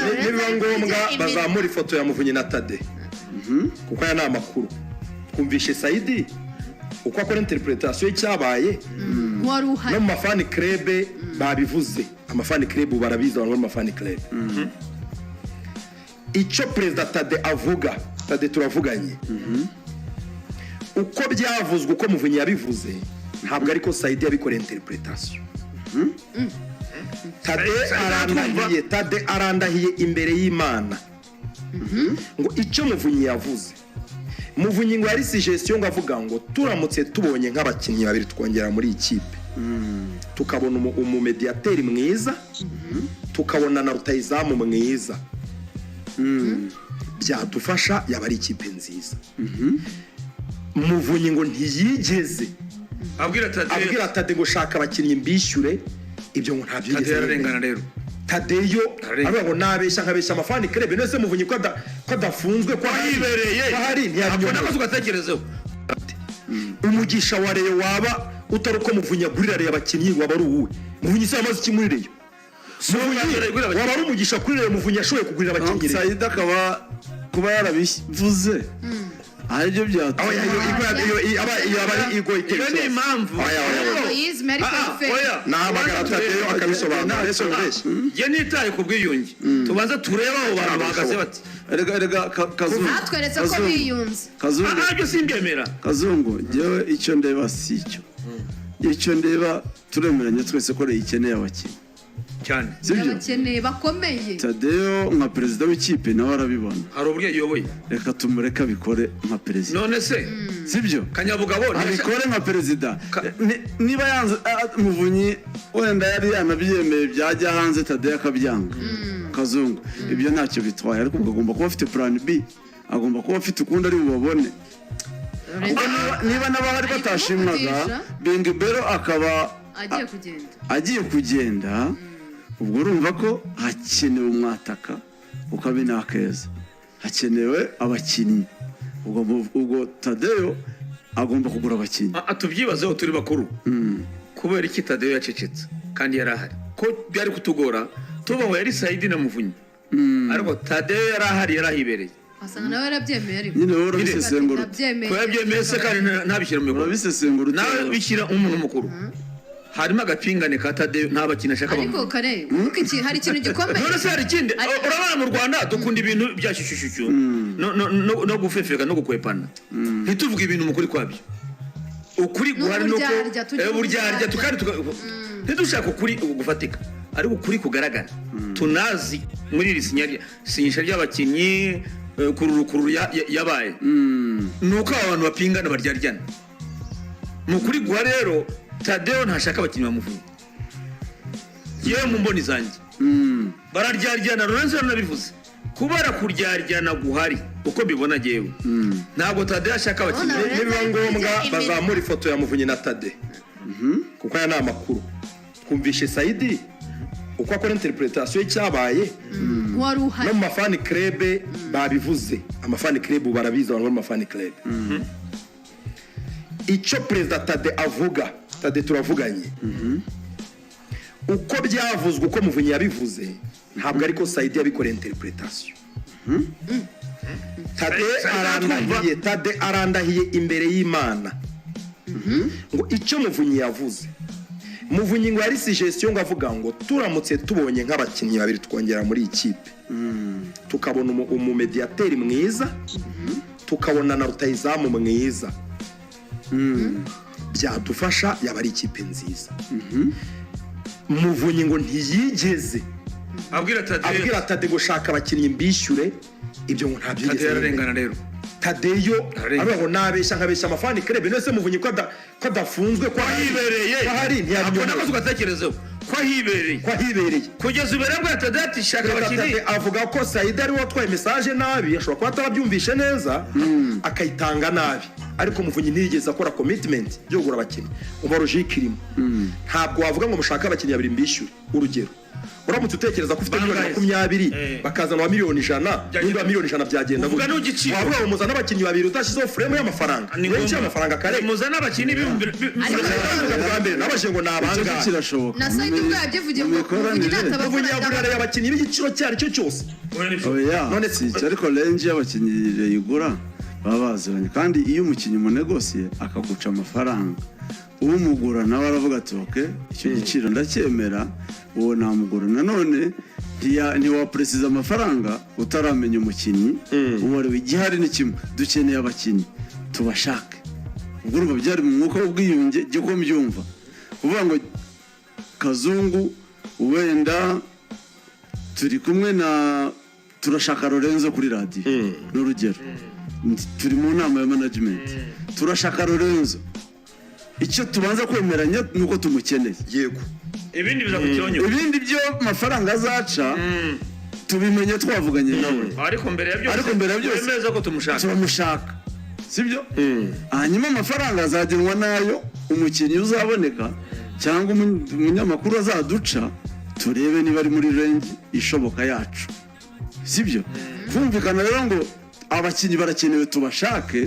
Nibiba ngombwa bazamura ifoto ya Muvunyi na Tade, kuko aya ni amakuru twumvishe. Saidi uko akora interpretation y'icyabaye wari uhari no mu ma fan club babivuze. Ama fan club barabizi, abantu bari mu ma fan club. Icyo Perezida Tade avuga, Tade turavuganye, uko byavuzwe, uko Muvunyi yabivuze, ntabwo ariko Saidi yabikoreye interpretation. Tade arandahiye, Tade arandahiye imbere y'Imana ngo icyo Muvunyi yavuze, Muvunyi ngo yari suggestion, ngo avuga ngo turamutse tubonye nk'abakinnyi babiri twongera muri iyi kipe, tukabona umumediateri mwiza, tukabona na rutayizamu mwiza, byadufasha, yaba ari ikipe nziza. Muvunyi ngo ntiyigeze abwira Tade abwira Tade ngo shaka abakinnyi mbishyure. Ibyo ngo ntabyo Tade yigeze. yararengana rero. Tadeyo Ararengana. avuga ngo nabeshya nkabeshya ama fan club. None se Muvunyi ko adafunzwe, ko ahari, yibereye ko ahari, ako ntiyabinyomora? Nakazi ugatekerezeho. Umugisha wa Rayon waba utari uko Muvunyi agurira Rayon abakinnyi, waba ari uwuhe? Muvunyi se yamaze iki muri Rayon? Muvunyi agurira abakinnyi. waba ari umugisha kuri Rayon, Muvunyi yashoboye kugurira abakinnyi Rayon? Saidi akaba kuba yarabivuze aribyo Aho byatuma iyo aba ari ego iteye Iyo ni ikibazo. impamvu. Oya, oya, oya. Egoisme ariko Ah, fair. oya. Nahamagara Tadeyo akabisobanura mbese ubeshye. Njye nitaye ku bwiyunge, tubanze turebe abo bantu bahagaze bati. Erega Kazungu, Batweretse ko Kazungu, biyunze. Kazungu, Ah, ibyo simbyemera. Kazungu, njyewe icyo ndeba si icyo. Icyo ndeba, turemeranya twese ko Rayon ikeneye abakinnyi. Cyane. Sibyo? Abakeneye bakomeye. Tadeyo nka perezida w'ikipe nawe arabibona. Hari uburyo ayoboye. Reka tumureke abikore nka perezida. None se Sibyo? Kanyabugabo Abikore nka perezida. Niba yanze, Muvunyi wenda yari yanabyemeye, byajya hanze Tadeyo akabyanga, Kazungu, ibyo ntacyo bitwaye, ariko ubwo agomba kuba afite plan B, agomba kuba afite ukundi ari bubabone. Kuko niba n'abahari Ari batashimwaga, kumuvugisha. Bingibero akaba agiye kugenda. Agiye kugenda, ubwo urumva ko hakenewe umwataka, ukabi nakeza hakenewe abakinnyi. Ubwo Tadeyo agomba kugura abakinnyi. Ah, ah, tubyibazeho turi bakuru. Kubera iki Tadeyo yacecetse kandi yari ahari? Ko byari kutugora tubaho yari Sayidi na Muvunyi, ariko Tadeyo yari ahari, yari ahibereye. Wasanga nawe yarabyemeye ariko. Nyine wowe urabisesengura ute? Ndabyemeye. Ko yabyemeye se kandi ntabishyira mu bikorwa? Urabisesengura ute? Nawe bishyira umuntu mukuru, harimo agapingane ka Tadeyo, nta bakinnyi ashaka. Ariko Bamuha kare kuko iki hari ikintu gikomeye. None se hari ikindi? Urabona mu Rwanda dukunda ibintu bya shyushyushyushyu no gufefeka no gukwepana, ntituvuge ibintu mu kuri kwabyo. Ukuri guhari nuko N'uburyarya, tugira uburyarya uburyarya. Tukandi ntidushaka ukuri gufatika, ariko ukuri kugaragara tunazi muri iri sinyisha ry'abakinnyi, kururu yabaye ni uko aba bantu bapingana, baryaryana. Mu kuri guha rero, Tadeyo ntashaka abakinnyi bamuvuye. Yewe, mu mboni zanjye bararyaryana. Lorenzo yaranabivuze, kubera kuryaryana guhari, uko mbibona jyewe, ntabwo Tadeyo ashaka abakinnyi. Urabona Nibiba ngombwa Imirimo. bazamura ifoto ya Muvunyi na Tade, kuko aya ni amakuru twumvishe. Saidi uko akora interpretation y'icyabaye wari no uhari mu ma fan club babivuze. Ama fan club barabizi, abantu bari mu ma fan club. Icyo Perezida Tade avuga, Tade turavuganye, uko byavuzwe, uko Muvunyi yabivuze, ntabwo ariko Saidi yabikoreye interpretation. Tade arandahiye, Tade arandahiye imbere y'Imana ngo icyo Muvunyi yavuze, Muvunyi ngo yari suggestion, ngo avuga ngo turamutse tubonye nk'abakinnyi babiri twongera muri iyi kipe, tukabona umumediateri mwiza, tukabona na rutayizamu mwiza, byadufasha, yaba ari ikipe nziza. Muvunyi ngo ntiyigeze abwira Tadeyo abwira Tade ngo shaka abakinnyi mbishyure. Ibyo ngo ntabyo Tadeyo yigeze. yararengana rero. Tadeyo Ararengana. avuga ngo nabeshya nkabeshya ama fan club. None se Muvunyi ko adafunzwe, ko ahari, yibereye ko ahari, ako ntiyabinyomora? nakazi ugatekerezeho, ko ahibereye. Ko ahibereye. Kugeza ubu rero abwira Tadeyo ati shaka Perezida abakinnyi. Tade avuga ko Saida ariwe watwaye message nabi, ashobora kuba atarabyumvishe neza akayitanga nabi, ariko Muvunyi ntiyigeze akora commitment yo kugura abakinnyi. Umva logique irimo: ntabwo wavuga ngo mushake abakinnyi babiri mbishyure. Urugero, Uramutse utekereza ko ufite miliyoni Bangahe? 20, bakazana wa miliyoni 100, Byagenda. n'undi wa miliyoni 100, byagenda Uvuga gute? n'igiciro. Wavuga ngo muzane abakinnyi babiri udashyizeho frame y'amafaranga, Ni range ngombwa. y'amafaranga kare. Muzane abakinnyi ibihumbi Ariko Bwa mbere nabajije ngo ni Icyo abangahe? kirashoboka. Na Saidi ubwo yabyivugiye Mu ngo Muvunyi mikoranire. nataba- Muvunyi yagurira abakinnyi b'igiciro icyo ari cyo cyose. Oya, None si icyo, ariko range y'abakinnyi yigura baba baziranye, kandi iyo umukinnyi umunegosiye akaguca amafaranga, umugura nawe aravuga ati: "Ok, icyo giciro ndacyemera, uwo namugura." Nanone ntiwaperesiza amafaranga utaramenya umukinnyi uwo ari we. Igihari ni kimwe: dukeneye abakinnyi, tubashake. Ubwo urumva byari mu mwuka w'ubwiyunge, jya uko mbyumva, kuvuga ngo Kazungu, wenda turi kumwe na, turashaka Lorenzo kuri radiyo, ni urugero, turi mu nama ya management, turashaka Lorenzo, icyo tubanza kwemeranya ni uko tumukeneye. Ibindi biza ku kironyo. Ibindi byo mafaranga azaca tubimenye twavuganye nawe. Ariko mbere ya byose, Ariko mbere ya byose, wemeza ko tumushaka. Turamushaka, sibyo? Hanyuma amafaranga azagenwa nayo umukinnyi uzaboneka cyangwa umunyamakuru azaduca, turebe niba ari muri range ishoboka yacu, sibyo? Kumvikana rero ngo abakinnyi barakenewe, tubashake,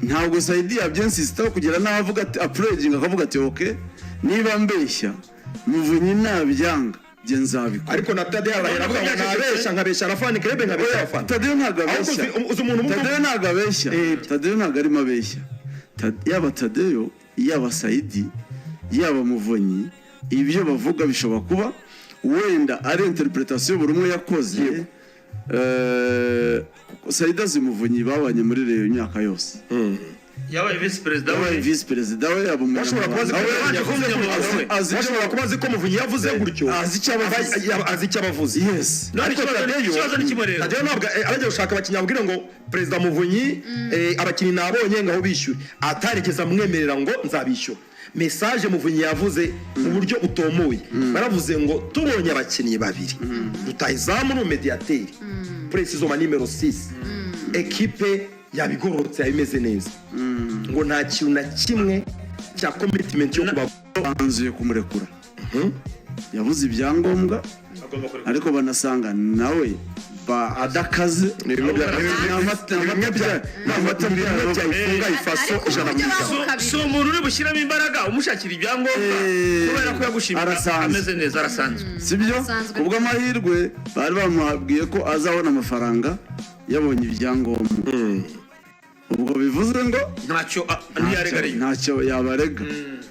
ntabwo Saidi yabyensisitaho kugera n'aho avuga ati apureginga, akavuga ati: "Ok, niba mbeshya, Muvunyi nabyanga, jye nzabikora." Ariko na Tade arahera avuga ngo nabeshya, nkabeshya na fan club, nkabeshya abafana. Tadeyo ntabwo Ahubwo abeshya. Uzi umuntu Tadeyo ntabwo abeshya. Tadeyo ntabwo arimo abeshya. Yaba Tadeyo, yaba Saidi, yaba Muvunyi, ibyo bavuga bishobora kuba wenda ari interpretation buri umwe yakoze. Saidi azi Muvunyi, babanye muri Rayon imyaka yose. Yabaye visi perezida Yabaye we. Visi perezida we, yaba Bashobora kuba azi ko umunyamabanga we. Muvunyi yavuze Umunyamabanga gutyo. we. Azi icyo Bashobora kuba azi ko Muvunyi yavuze gutyo. Azi icyo abavuze. Azi icyo abavuze. Yes. None Ariko ikibazo ni kimwe rero. Tadeyo ntabwo arajya gushaka abakinnyi ababwira ngo perezida Muvunyi, abakinnyi nabonye, ngaho bishyure, atarigeze amwemerera ngo nzabishyura. Message Muvunyi yavuze mu buryo butomoye, baravuze ngo tubonye abakinnyi babiri, rutahizamu n'umediateri, précisément nimero 6, ekipe yabigororotse, yabimeze neza, ngo nta kintu na kimwe cya commitment yo kuba Banzuye kumurekura, yabuze ibyangombwa. Agomba kurekura. Ariko banasanga nawe adakaze. Ni bimwe Ni ni bimwe bya ifunga ifaso Ariko ijana ku uburyo ijana. Si umuntu uri bushyiramo imbaraga umushakira ibyangombwa, kubera ko yagushimira. Arasanzwe. Ameze neza, arasanzwe. Sibyo? Asanzwe. Kubw'amahirwe bari bamubwiye ko azabona amafaranga yabonye ibyangombwa, ubwo bivuze ngo Ntacyo ntiyarega ariyo. Ntacyo yabarega.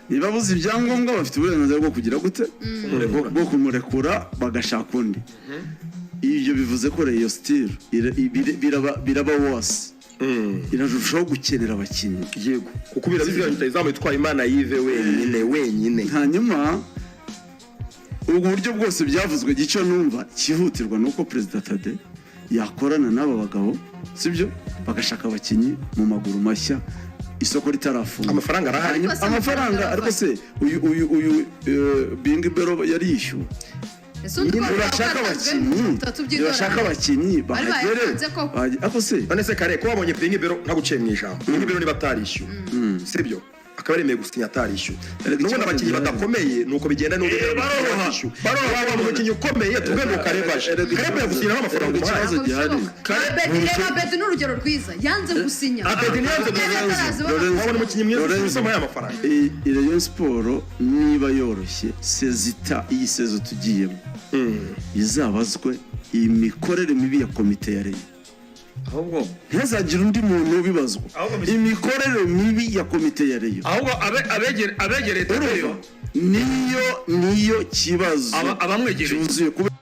Niba abuze ibyangombwa, bafite uburenganzira bwo kugira gute? Bwo kumurekura, bagashaka undi. Ibyo bivuze ko Rayon still biraba wose, irarushaho gukenera abakinnyi. Yego, kuko birabizi, rutahizamu yitwaye Imana Yive wenyine wenyine. Hanyuma ubwo buryo bwose byavuzwe, gico numva cyihutirwa ni uko perezida Tade yakorana n'aba bagabo, sibyo, bagashaka abakinnyi mu maguru mashya, isoko ritarafunga. Amafaranga arahari. Ariko se Amafaranga, amafaranga ariko se uyu Bingi Bero yari yishyuwe? Ese undi ko Nibashaka abakinnyi, nibashaka abakinnyi bahagere. Bayatanze koko. Ariko se None se kare ko wabonye Pingi Bero, ntaguciye mu ijambo, Pingi Bero niba atarishyuwe, sibyo, akaba yaremeye gusinya atarishyuwe, Erega n'ubundi ikibazo abakinnyi gihari. badakomeye nuko bigenda, n'ubu Baroroha. baroroha. Wabona umukinnyi ukomeye, tuvuge ngo Karebaje, Erega Kareba yagusinyiraho amafaranga erega umuhaye. ikibazo gihari. Abedi, reba Abedi ni urugero rwiza, yanze gusinya. Abedi ntiyanze Yari gusinya. atarazibona. Lorenzo. Wabona umukinnyi mwiza Lorenzo. usomaye amafaranga. Rayon Sport niba yoroshye sezita, iyi saison tugiyemo izabazwe imikorere mibi ya komite ya Rayon. Ahubwo Ntihazagire undi muntu ubibazwa. Ahubwo Imikorere mibi ya komite ya Rayon. Ahubwo abegereye Tadeyo. Niyo kibazo Abamwegereye. cyuzuye kubera